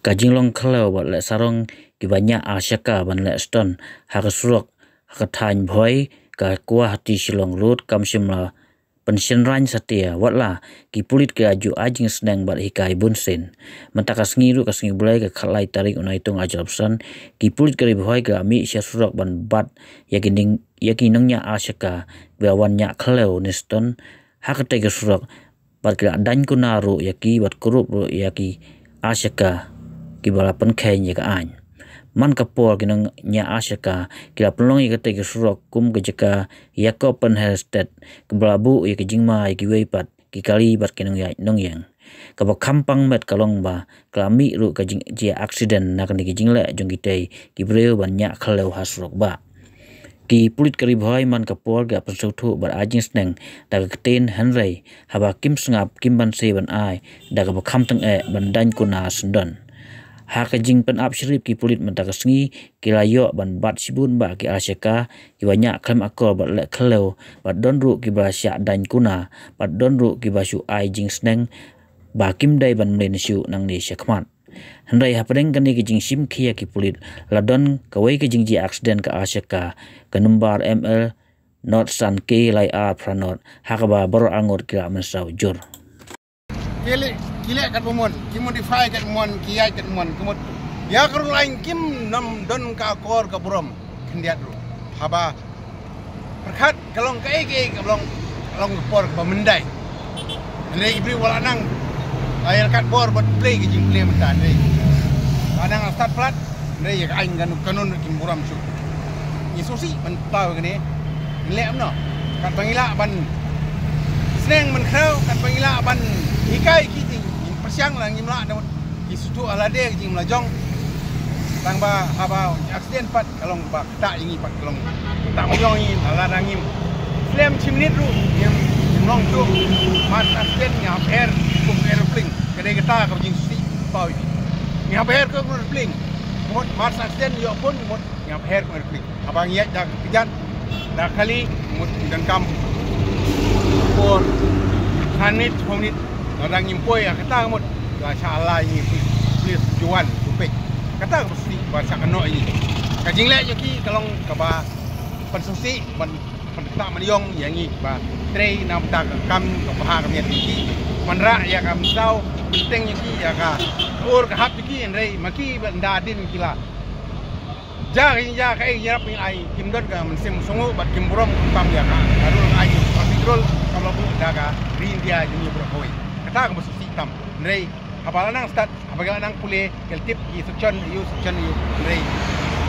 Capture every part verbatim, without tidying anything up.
Ka jinglong khlaw bad leh sarong kiba ñiah ar shaka ban leh ston ha ka surok ha ka thaiñ Bhoi, ka Guwahati Shillong Road, kam shym la pynshynrang satia, watla ki pulit ki la ju ai jingsneng bad hikai bunsien. Mynta ka sngi ruh, ka sngi Blei, ka khatlai tarik u Naitung arhajar arphew san, ki pulit ka ri Bhoi ki la mih sha surok ban bat ïa ki ning, ïa ki nongñiah ar shaka ba wan ñiah khlaw ne ston ha katei ka surok, bad ki la daiñ kuna ruh ïa ki, bad kurup ruh ïa ki ar shaka kiba la pynkheiñ ïa ka aiñ. Man ka por, ki nongñiah ar shaka ki la pynlong ïa katei ka surok kum ka jaka ïakob pynher stet, kaba la buh ïa ka jingma ïa kiwei pat ki kali bad ki nongïaid nongïeng. Kaba kham pang met ka long ba ka la mih ruh ka jing, jia aksiden na kane ka jingleh jong kitei ki briew ban ñiah khlaw ha surok bah. Ki pulit ka ri Bhoi man ka por ki la pynsngewthuh bad ai jingsneng da ka ktien, hynrei haba kim sngap, kim banse ban ai da kaba kham tyngeh ban daiñ kuna syndon. Ha ka jingpynap syrip, ki pulit mynta ka sngi ki la ïoh ban bat shibun bah ki ar shaka kiba ñiah khlem akor bad leh khlaw, bad don ruh kiba la shah daiñ kuna, bad don ruh kiba shu ai jingsneng ba kim dei ban mlien shuh nangne shakhmat. Hynrei hapdeng kane ka jingshim khia, ki pulit la don kawei ka jingjia aksiden ka ar shaka, ka nombar M L not san K lai ar phra not, ha kaba baroh arngut ki la mynsaw jur. Ki leh, ki leh katba mon, ki modify katba mon, ki ïaid katba mon, ki mut ïa ka rul aiñ kim nym don ka akor ka burom khyndiat ruh. Haba pyrkhat ka long kaei kaei ka long, ka long ka por kaba myndai. Hynrei ki briew ba la nang, la ïalehkai bor bad plie ka jingplie mynta, hynrei la nang la stad palat, hynrei ïa ka aiñ ka kanun ruh kim burom shuh. Ngi sngewsih ban paw ïa kane, ngi leh kumno? Katba ngi lah ban sneng ban khraw, katba ngi lah ban hikai ki, te ngim pyrshang, la ngim lah, da mut ki sngewthuh ha lade ka jingim la jong. Tang ba haba aksiden pat ka long ba ktah ïa ngi pat, ka long ktah ma jong ngi, la lada ngim slem shi minit ruh ngim, ngim long shuh. Mat aksiden ngi hap her kum aeroplane. Ka dei kata ka jingsngewsih paw ïa ngi. Ngi hap her kum aeroplane. Mut mat aksiden ïoh pun, mut ngi hap her kum aeroplane. Haba ngi ïaid da ka kjat, da kali, mut ngi donkam por san minit, shiphew minit. Lada ngim poi ha kata ka mut, la shah ally ngi, police ju wan ju peit. Kata kaba sngewsih, ba shah kynnoh ïa ngi. Ka jingleh jong ki ka long kaba pynsngewsih, ban pynktah ban ïong ïa ngi ba trei na bynta ka kam ka bha ka miat jong ki. Ban rah ïa ka mynsaw, pynteng ïa ki ïa ka ur ka hap jong ki, hynrei ma ki ba ynda hadien ki la jia ka jingïarap, jingïarap, jingïarap, kim don ka mynsiem sngewnguh bad kim burom, kim pam ïa ka, ka rule, ka aiñ, ka traffic rule kaba la buh da ka ri India jong ngi baroh kawei. Kata kaba sngewsih tam. Hynrei haba la nang stad, haba ki la nang pule, ki la tip ki section aiu, section aiu, hynrei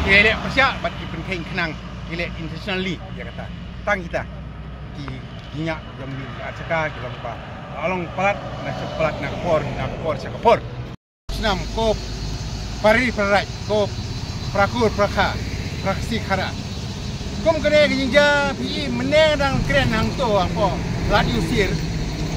ki leh pyrshah bad ki pynkheiñ khnang, ki leh intentionally ïa kata. Tang kita ki, ki ñiah jong ngi ar shaka ki long ba la long palat na sha palat, na ka por na ka por sha ka por. Snam ko Pari Paraij, ko Prakur Prakha, Praksi Khara. Kum kane ka jingjia phi i mynne dang kren hangto hapoh Lad Ïewsir,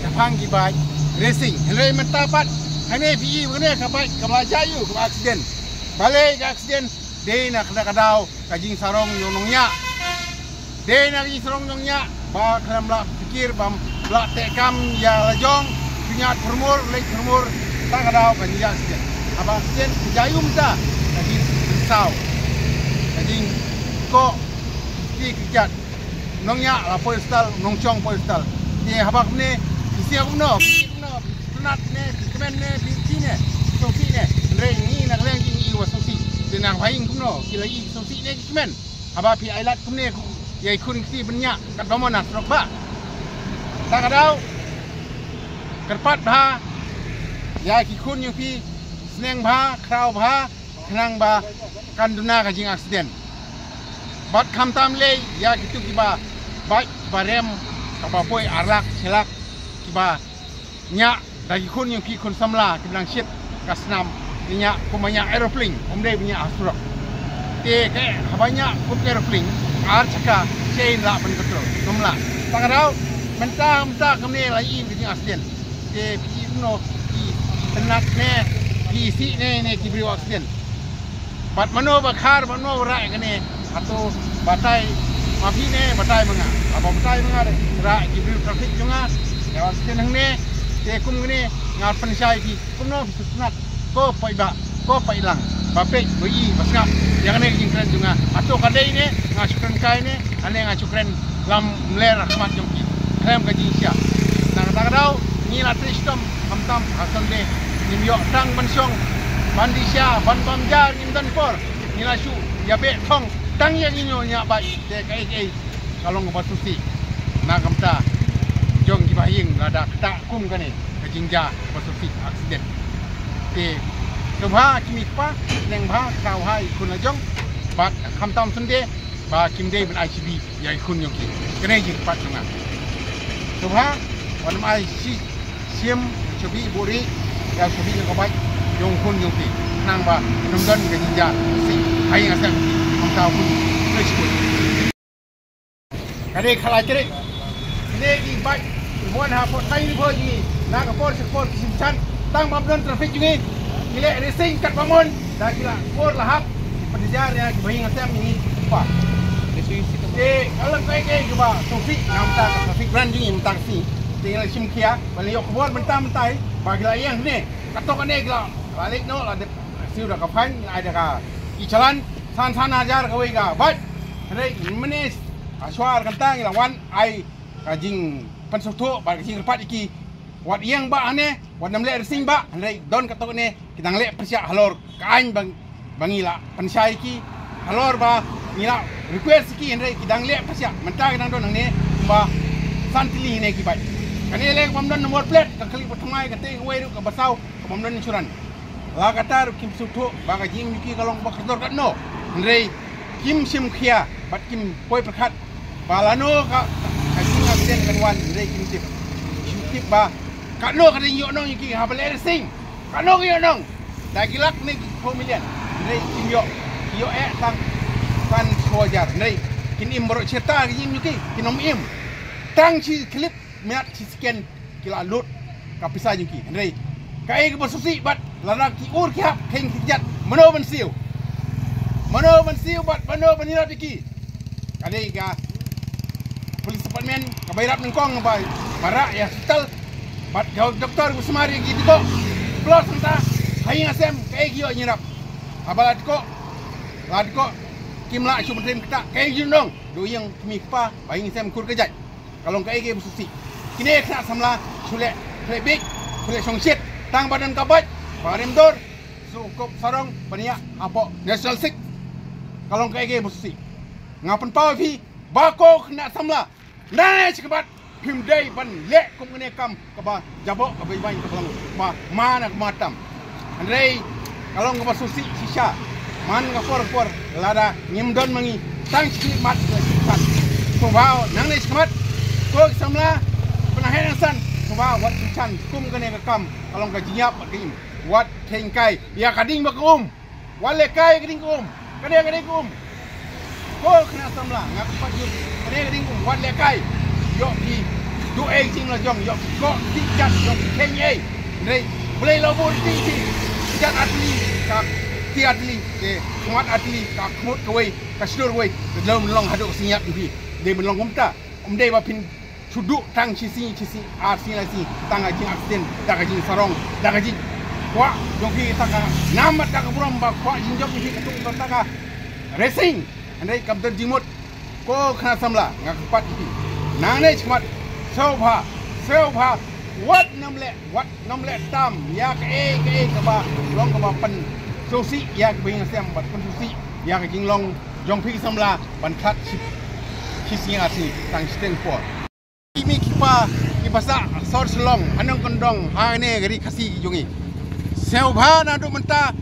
shaphang ki bike racing. Hynrei mynta pat hangne phi i kane ka bike kaba la jia ïa u, kaba accident. Balei ka accident? Dei na kata ka daw ka jingsarong jong u nongñiah. Dei na ka jingsarong jong u nongñiah ba khlem lah pyrkhat, bym lah teh kam ïa la jong, u nongñiah thurmur, leit thurmur, kata ka daw ka jia accident. Haba accident ka jia ïa u mynta, ka jingpynsaw, ka jingkoh ki kjat. U nongñiah la poi hospital, u nongshong poi hospital. Te haba kumne, phi sngewsih kumno, phi sngewsih kumno, phi sngewtynnat ne, phi kmen ne, phi sngewsih ne, phi sngewsih ne. Hynrei ngi na ka liang jong ngi ngi i wa sngewsih. Te na ka bynta kumno, ki la i sngewsih ne ki kmen? Haba phi ailad kumne ïa ki khun ki kti ban ñiah katba mon ha surok bah. Kata ka daw, kyrpad bha ïa ki khun jong phi, sneng bha, khraw bha, khnang ba kan duna ka jingaccident. Bad khamtam lei ïa kito kiba bike, kiba rem, kaba poi ar lak, shi lak, kiba ñiah da ki khun jong ki, khun samla kiba nang shit ka snam, ki ñiah kum ba ñiah aeroplane, ym dei ba ñiah ha surok. Te ka, haba ñiah kum aeroplane, ar shaka, shisha lah ban control, ym lah. Kata ka daw, mynta, mynta kumne la i ka jingaccident. Te phi kumno, phi tynnat ne, phi sih ne, ne ki briew accident? Bad mano ba khar, mano ba rah ïa kane? Hato batai ma phi ne batai ma nga? Haba batai ma nga, rah ïa ki briew traffic jong nga, ïa accident hangne. Te kum kane nga pynshai phi, kumno phi sngewtynnat? Ko paidbah, Ko peit lang, ba peit, ba i, ba sngap ïa kane ka jingkren jong nga. Hato ka dei ne nga shu kren kai ne, ane nga shu kren lamler ha khmat jong ki khlem ka jingshisha. Na kata ka daw ngi la trei shitom, khamtam ha Sunday ngim ïoh tang ban shong, ban di sha, ban bam ja, ngim don por. Ngi la shu ïa beh thong tang ïa ngi, ñiuh ñiah bike, te kaei kaei ka long kaba sngewsih. Na ka bynta jong kiba ha ïing, lada kata kum kane ka jingjia kaba sngewsih, accident. Te sngewbha ki mei ki pa, sngewbha kawei ha i khun la jong, bad khamtam Sunday ba kim dei ban ai shibi ïa i khun jong ki. Kane jingkyrpad jong nga. Sngewbha wat nym ai shi shim, shibi buhrieh ïa shibi jong ka bike jong khun jong phi, khnang ba ym don ka jingjia sngewsih ha ïing ha sem. Khamtam khun, khublei shibun. Ka dei khatlai tarik. Kine ki bike ki wan ha port Lainipho jong ngi, na ka por sha ka por ki shim shan, tang ba ym don traffic jong ngi, ki leh racing katba mon, da ki la por la hap, ki pynjar ïa kiba ha ïing ha sem jong ngi. Te ka long kaei kaei kaba sngewsih na ka bynta ka traffic ban jong ngi mynta ka sngi. Te ngi la shim khia ba la ïoh khubor mynta mynta ba ki la ïeng hangne. Katto katne ki la, la leit noh, la dep siew da ka fine, la ai da ka e-challan san san hajar kawei ka bike. Hynrei mynne ha shwa ar kynta ngi la wan ai ka jingpynsngewthuh bad ka jingkyrpad ïa ki, wat ïeng bah hangne, wat nym leh racing bah. Hynrei don katto katne ki dang leh pyrshah halor ka aiñ ba, ba ngi la pynshai ïa ki, halor ba ngi la request ïa ki, hynrei ki dang leh pyrshah. Mynta ki dang don hangne kumba san tylli ne ki bike. Kane leh kaba ym don nombor plate, ka kali ba thymmai, kata kawei ruh kaba saw kaba ym don insurance. La katta ruh kim sngewthuh ba ka jingim jong ki ka long ba kordor katno. Hynrei kim shim khia bad kim poi pyrkhat ba lano ka, ka jingaccident kan wan, hynrei kim tip. Kim tip ba katno ka jingïohnong jong ki haba leh racing. Katno ka ïohnong? Da ki lak ne ki phew million. Hynrei kim ïoh, ïoh eh tang san shiphew hajar. Hynrei kin im baroh shi rta ka jingim jong ki, kin ym im. Tang shi clip minit shi second ki la lut ka pisa jong ki. Hynrei kaei kaba sngewsih bad lada ki ur ki hap, kheiñ ki kjat, mano ban siew? Mano ban siew bad mano ban ïarap ïa ki? Ka dei ka police department kaba ïarap nyngkong ba, ba rah ïa hospital bad ka doktor ba sumar ïa ki dikoh. Plus nangta ha ïing ha sem kaei ki ïoh jingïarap? Haba la dikoh, la dikoh kim lah shuh ban trei kata, kaei ki ju nong? Duh ïing ki mei ki pa, ba ha ïing ha sem kur ka jait. Ka long kaei kaei ba sngewsih. Kine ki khynnah samla shu leh, shu leh bieit, shu leh shongshit, tang ba don ka bike, ba rem dor, shu kup sarong ban ïaid hapoh National Six. Ka long kaei kaei ba sngewsih. Nga pynpaw ïa phi ba ko khynnah samla, nangne shakhmat phim dei ban leh kum kane ka kam kaba jaboh, kaba iwaiñ, kaba long kaba man, kaba tam. Hynrei ka long kaba sngewsih shisha. Man ka por ka por lada ngim don ma ngi tang shi mat ka shi san. Sngewbha nangne shakhmat ko ki samla, pynheh nang san, sngewbha wat shishan kum kane ka kam ka long ka jingïap bad ka im. Wat kheiñ kai ïa ka ding bad ka um. Wat lehkai ïa ka ding ka um. Kane ka ding ka um. Ko khynnah samla, nga kyrpad ïa phi, kane ka ding ka um, wat lehkai. Ïoh phi duh ei jing la jong, ïoh phi koh, phi jat, ïoh phi kheiñ ei. Hynrei Blei la buh ruh, phi jat artylli ka, phi artylli, te khmat artylli ka khmut kawei, ka shlur kawei. Te dei ban long haduh ka sngi ïap jong phi. Dei ban long kumta. Ym dei ba phin shu duh tang shi sngi, shi sngi, ar sngi, lai sngi, tang ka jingaccident, da ka jingsarong, da ka jingkwah jong phi, tang ka nam bad da ka burom ba kwah jingjop jong phi ka tung, tang ka racing. Hynrei kam don jingmut. Ko khynnah samla, nga kyrpad ïa phi, nangne shakhmat, sngewbha, sngewbha, wat nym leh, wat nym leh tam ïa kaei kaei kaba long kaba pynsngewsih ïa ka bynta sem bad pynsngewsih ïa ka jinglong jong phi ki samla ban khlad shi, shi sngi ar sngi, tang shiteng por. Ki mei ki pa kiba sah sor Shillong, ha nongkyndong, ha kane ka ri Khasi jong ngi. Sngewbha naduh mynta,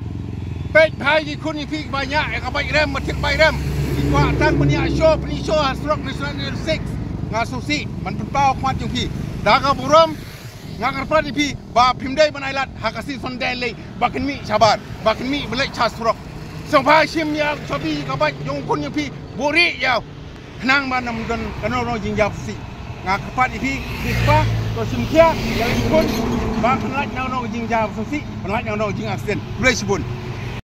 peit bha ïa ki khun ïa phi kiba ñiah ïa ka bike rem, ba thied bike rem. Ki kwah tang ban ïa show, pyni show ha surok National Highway six. Nga sngewsih ban pynpaw khmat jong phi. Da ka burom, nga kyrpad ïa phi ba phim dei ban ailad ha ka season dei lei ba kin mih shabar, ba kin mih ban leit sha surok. Sngewbha shim ïa ka chabi ka bike jong u khun jong phi, buhrieh ïa u. Khnang ba ym don kano kano jingjia shisha. Nga kyrpad ïa phi, phi kpa, to shim khia ïa u khun ba kan lait na kano jingjia shisha, kan lait na kano jingaccident. Khublei shibun.